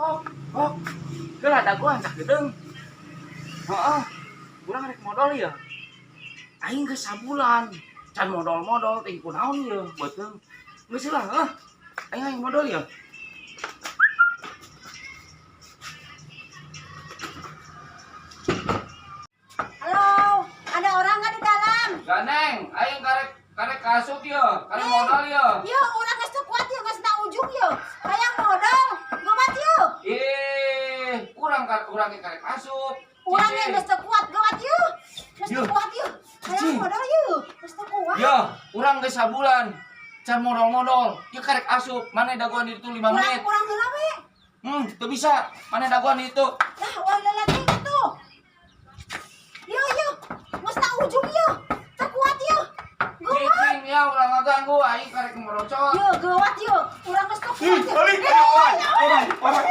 Kok, kok. Geus dagoan sakedeung. Heeh. Urang rek modal ya. Aing geus sabulan can modal-modal teh, kunaon ye beuteung. Geus lah, heuh. Aing aing modal ya. Halo, ada orang nggak di dalam? Ganeng, aing karek karek kasuk ya, karek modal ya. Yuk, urang geus teu kuat yeuh, geus na ujung yeuh. Hayang modal, gawat yeuh. Ih, urang karek urang ge karek asup. Urang ge geus teu kuat, gawat yeuh. Geus teu Yeuh. kuat yeuh. Hayang Cici. Modal yeuh, geus teu kuat. Ya, urang geus sabulan can modal-modal. Ieu karek asup, mana dagoan di ditu 5 Urang menit. Urang heula we. Teu bisa. Mana dagoan di ditu? Lah, urang leutik atuh. Yeuh, yeuh. Geus na ujung yeuh. Teu kuat yeuh. Gawat. Cicing ya, ulah ngaganggu aing karek merocot. Yeuh, gawat yeuh. Urang geus teu kuat yeuh. Balik, Eh, ayo, ayo, ayo.